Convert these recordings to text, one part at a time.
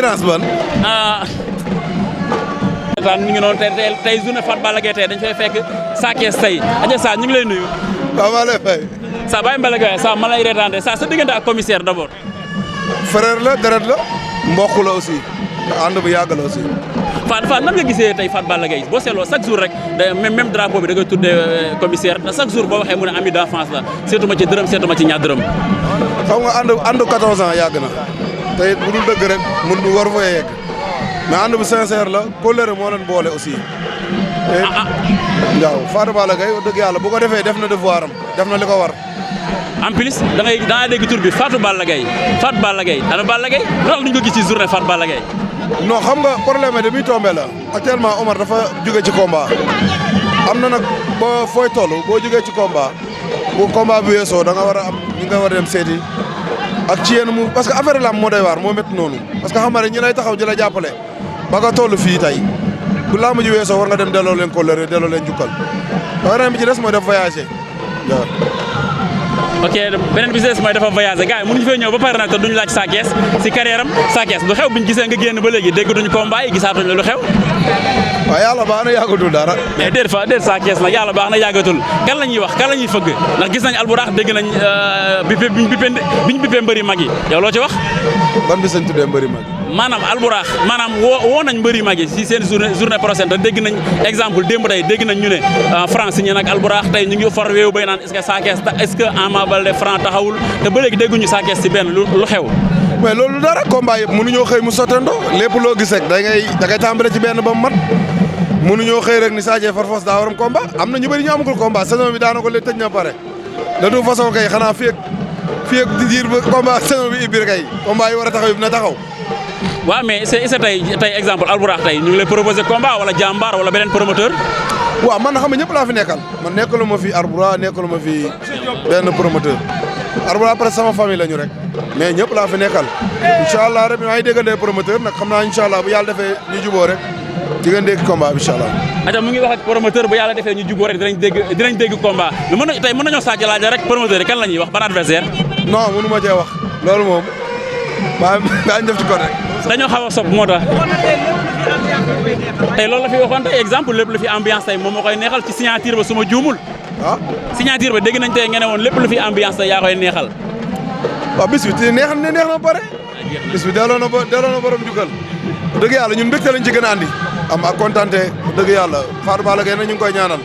concurrence ban. ñu ngi noonu tey journée Fat Balla Gaye tey dañ fay fekk Sa Thiès tey aja Sa ñu ngi lay nuyu. waaw maa lay fay. Sa bàyyi Balla Gaye Sa ma lay reetaande Sa sa diggante ak commissaire d'abord. frère la deret la. mbokk la aussi. ànd bu yàgg la aussi. Fat nan nga gisee tey Fat Balla Gaye boo seetloo chaque jour rek même drapeau bi da ngay tuddee commissaire te chaque jour boo waxee mu ne ami d'enfance la seetuma ci dërëm seetuma ci ñaar dërëm. xam nga ànd 14 ans yàgg na. te it bu dul dëgg rek mun du war fa yegg. mais ànd bu sincère la kóllëre moo leen boole aussi. te waaw Fat Balla Gaye wax dëgg yàlla bu ko defee def na devoir am def na li ko war. en plus da ngay dégg tur bi Fatou Balla Gaye Fat Balla Gaye ana Balla Gaye loolu duñ ko gis ci journée Fat Balla Gaye. non xam nga problème bi muy tombé la actuellement Omar dafa jóge ci combat am na nag ba fooy toll boo jógee ci combat bu combat bi weesoo da nga war a am ñi nga war a dem seeti ak ci yenn mu parce que affaire lam moo doy waar moo métti noonu parce que xam nga ñi lay taxaw di la jàppale ba nga toll fii tey bu làmb ji weesoo war nga dem delloo leen kóllëre delloo leen jukkal beneen bi ci des mooy def voyager waaw. ok beneen bi ci des mooy dafa voyagé gars yi mënuñu fay ñëw ba pare nag te duñu laaj Sa Thiès si carrière am Sa Thiès lu xew biñu gisee nga génn ba léegi dégg duñu combat yi gisaatuñu lu xew. waaw yàlla baax na yàggatul dara. mais déet Sa Thiès nag yàlla baax na yàggatul kan la ñuy wax kan la ñuy fëgg ndax gis nañ alburax dégg nañ biñu bippee mbëri mag yi yow loo ci wax. ban bi sañ tuddee mbëri mag maanaam alburax maanaam woo nañ mbëri mag yi si seen journée prochaine te dégg nañ exemple démb tey dégg nañ ñu ne France signé nag alburax tey ñu ngi far wéewu bay naan est-ce que Sa Thiès est-ce que Ama Baldé France taxawul te ba léegi dégguñu Sa Thiès si benn lu xew. mais loolu dara combat yëpp mënuñoo xëy mu sottandoo lépp loo gis rek da ngay tàmbale ci benn ba mu mat mënuñoo xëy rek ni Sa Thiès farfos daa waram combat am na ñu bëri ñu amagul combat saison bi daana ko léegi tëj na pare de toute façon kay xanaa fii ak diir ba combat saison bi ibbi kay combat yi war a taxaw yëpp na taxaw. waaw mais c'est tey exemple alburax tey ñu ngi lay proposé combat wala jàmbaar wala beneen promoteur. waaw man xam nga ñëpp laa fi nekkal man nekkalu ma fi arbura nekkalu ma fi benn promoteur arbura presque sama famille la ñu rek mais ñëpp laa fi nekkal incha allah rek maa ngi déggante promoteur nag xam naa incha allah bu yàlla defee ñu juboo rek di ngeen dégg combat bi incha allah. ata mu ngi wax ak promoteur bu yàlla defee ñu juboo rek dinañ dégg combat mais tey mën nañoo sàcc laaj rek promoteur yi kan la ñuy wax ban adversaire. non mënu ma cee wax loolu moom maa ngi def ci côté rek. dañoo xaw a sopp moo tax tey loolu la fi waxoon tey exemple lépp lu fi ambiance tey moom moo koy neexal ci signature ba su ma juumul. ah signature ba dégg nañ tey nga ne woon lépp lu fi ambiance tey yaa koy neexal. waaw bis bi te neex na pare. bis bi delloo na borom jukkal. dëgg yàlla ñun mbégte lañ ci gën a andi. am ak kontante dëgg yàlla Fat Balla Gaye nag ñu ngi koy ñaanal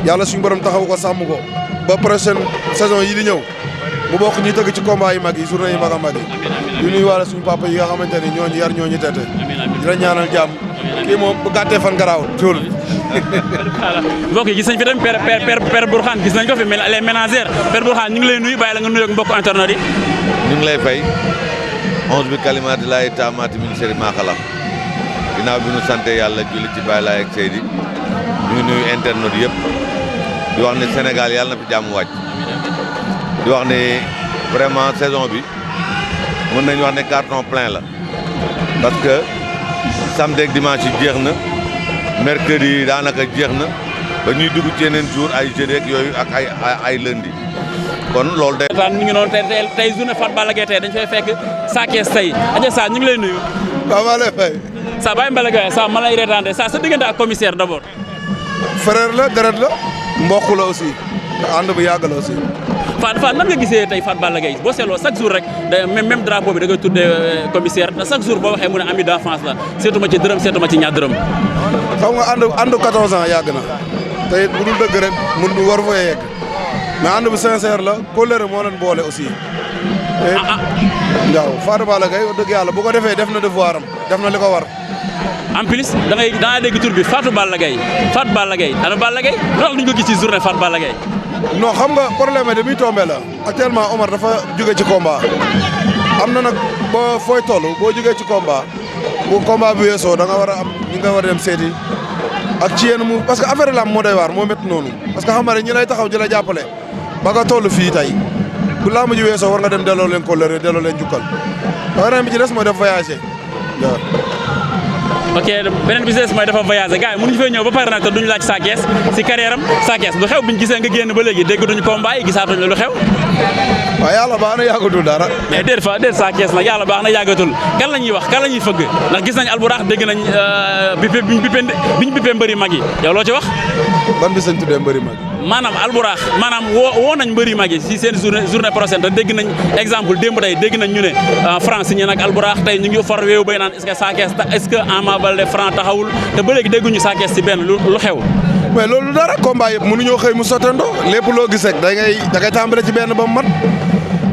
yàlla suñu borom taxaw ko sàmm ko ba prochaine saison yi di ñëw mu bokk ñuy tëgg ci combat yi mag yi journée yi mag a mag yi. di nuyu waale suñu papa yi nga xamante ni ñooñu yar ñooñu tete. di la ñaanal jàmm. kii moom bu gàttee fan garaawul tuul. mbokk yi gis nañ fi tam père Bourkhane gis nañ ko fi les ménagères père Bourkhane ñu ngi lay nuyu bàyyi la nga nuyu ak mbokk internet yi. ñu ngi lay fay. 11 bi kalimaati laay taamaati min sharri maa xalaq ginnaaw bi ñu sante yàlla julli ci Baay Laay ak Seydi ñu ngi nuyu internet yëpp di wax ne Sénégal yàlla na fi jàmm wàcc di wax ne vraiment saison bi mën nañu wax ne carton plein la parce que samedi ak dimanche yi jeex na mercredi daanaka jeex na ba ñuy dugg ci yeneen jour ay jeudi ak yooyu ak ay lundi kon loolu day. ñu ngi noonu tey journée Fat Balla Gaye tey dañ fay fekk Sa Thiès tey aja Sa ñu ngi lay nuyu. waaw maa lay fay. Sa bàyyi Balla Gaye Sa ma lay reetaande Sa sa diggante ak commissaire d'abord. frère la deret la. mbokk la aussi. ànd bu yàgg la aussi. Fat nan nga gisee tey Fat Balla Gaye boo seetloo chaque jour rek même drapeau bi da ngay tuddee commissaire te chaque jour boo waxee mu ne ami d'enfance la seetuma ci dërëm seetuma ci ñaar dërëm. xam nga ànd 14 ans yàgg na. te it bu dul dëgg rek mun du war fa yegg. mais ànd bu sincère la kóllëre moo leen boole aussi. te waaw Fat Balla Gaye wax dëgg yàlla bu ko defee def na devoir am def na li ko war. en plus da ngay dégg tur bi Fatou Balla Gaye Fat Balla Gaye ana Balla Gaye loolu duñ ko gis ci journée Fat Balla Gaye. non xam nga problème bi muy tombé la actuellement Omar dafa jóge ci combat am na nag ba fooy toll boo jógee ci combat bu combat bi weesoo da nga war a am ñi nga war a dem seeti ak ci yenn mu parce que affaire lam moo doy waar moo métti noonu parce que xam nga ñi lay taxaw di la jàppale ba nga toll fii tey bu làmb ji weesoo war nga dem delloo leen kóllëre delloo leen jukkal beneen bi ci des mooy def voyager waaw. ok beneen bi ci des mooy dafa voyagé gars yi mënuñu fay ñëw ba pare nag te duñu laaj Sa Thiès si carrière am Sa Thiès lu xew biñu gisee nga génn ba léegi dégg duñu combat yi gisaatuñu lu xew. waaw yàlla baax na yàggatul dara. mais déet Sa Thiès nag yàlla baax na yàggatul kan la ñuy wax kan la ñuy fëgg ndax gis nañ Albourakh dégg nañ biñ bippee mbëri mag yi yow loo ci wax. ban bi sañ tuddee mbëri mag yi. maanaam Albourakh maanaam woo nañ mbëri mag yi si seen journée prochaine te dégg nañ exemple démb tey dégg nañ ñu ne France signé nag Albourakh tey ñu ngi far weewu bay naan est-ce que Sa Thiès est-ce que Ama Baldé Franc taxawul te ba léegi dégguñu Sa Thiès si benn lu xew. mais loolu dara combat yëpp mënuñoo xëy mu sottandoo lépp loo gis rek da ngay tàmbale ci benn ba mu mat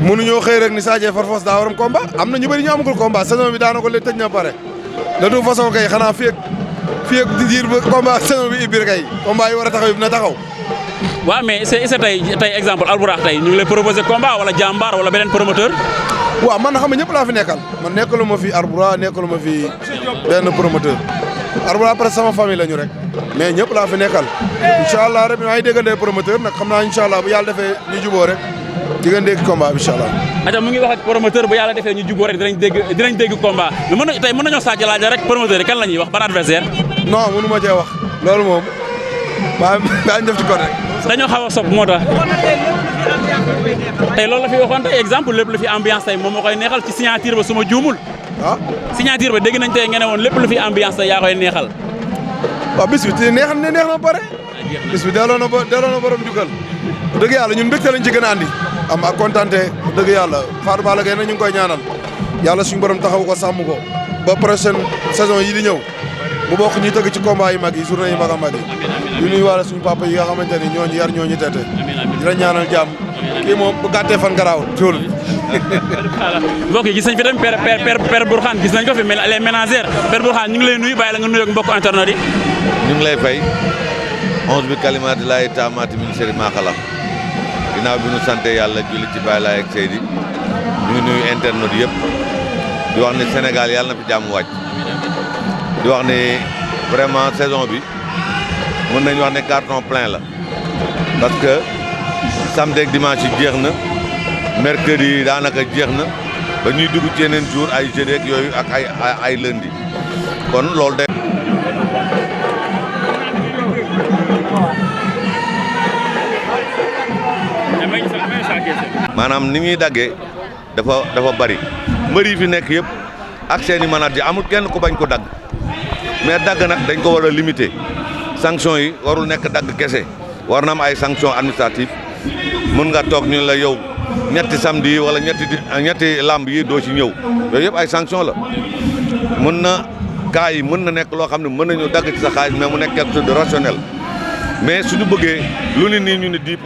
mënuñoo xëy rek ni Sa Thiès far force daa waram combat am na ñu bëri ñu amagul combat saison bi daanaka léegi tëj na pare de toute façon kay xanaa fii ak diir ba combat saison bi ibbi kay combat yi war a taxaw yëpp na taxaw. waaw mais c'est tey exemple Albourakh tey ñu ngi lay proposé combat wala jàmbaar wala beneen promoteur. waaw man xam nga ñëpp laa fi nekkal man nekkalu ma fi Albourakh nekkalu ma fi benn promoteur Albourakh presque sama famille la ñu rek mais ñëpp laa fi nekkal incha allah rek maa ngi déggante promoteur nag xam naa incha allah bu yàlla defee ñu juboo rek diggante combat bi incha allah. ata mu ngi wax ak promoteur bu yàlla defee ñu juboo rek dinañ dégg combat mais tey mën nañoo Sadio laaj rek promoteur yi kan la ñuy wax ban adversaire. non mënu ma cee wax loolu moom maa ngi def ci côté rek. dañoo xaw a sopp moo tax tey loolu la fi waxoon tey exemple lépp lu fi ambiance tey moom moo koy neexal ci signature ba su ma juumul. ah signature ba dégg nañ tey ngeen ne woon lépp lu fi ambiance tey yaa koy neexal. waaw bis bi neex na pare. bis bi delloo na borom jukkal. dëgg yàlla ñun mbégte lañ ci gën a andi. am ak kontante dëgg yàlla Fatou Balla Gaye nag ñu ngi koy ñaanal yàlla suñu borom taxaw ko sàmm ko ba prochaine saison yi di ñëw mu bokk ñuy tëgg ci combat yi mag yi journée yi mag a mag yi. di nuyu waale suñu papa yi nga xamante ni ñooñu yar ñooñu tete. di la ñaanal jàmm kii moom bu gàttee fan garaawul tool. mbokk yi gis nañ fi tam père Bourkhane gis nañ ko fi les ménagères père Bourkhane ñu ngi lay nuyu bàyyi la nga nuyoog mbokk internet yi. ñu ngi lay fay 11 bi kalimaati laay taamaati min sharri maa xalaq ginnaaw bi nu sante yàlla julli ci Baay Laay ak Seydi ñu ngi nuyu internet yëpp di wax ne Sénégal yàlla na fi jàmm wàcc di wax ne vraiment saison bi mën nañu wax ne carton plein la parce que samedi ak dimanche yi jeex na mercredi yi daanaka jeex na ba ñuy dugg ci yeneen jour ay jeudi ak yooyu ak ay lundi kon loolu day maanaam ni muy daggee dafa bari mbër yi fi nekk yëpp ak seeni manager amul kenn ku bañ ko dagg mais dagg nag dañ ko war a limiter sanction yi warul nekk dagg kese war na am ay sanction administrative mën nga toog ñu la yow ñetti samedi yi wala ñetti lamb yi doo ci ñëw yooyu yëpp ay sanction la mën na cas yi mën na nekk loo xam ne mën nañu dagg ci sa xaalis mais mu nekk quelque chose de rationnel mais suñu bëggee lu ne nii ñu ne 10%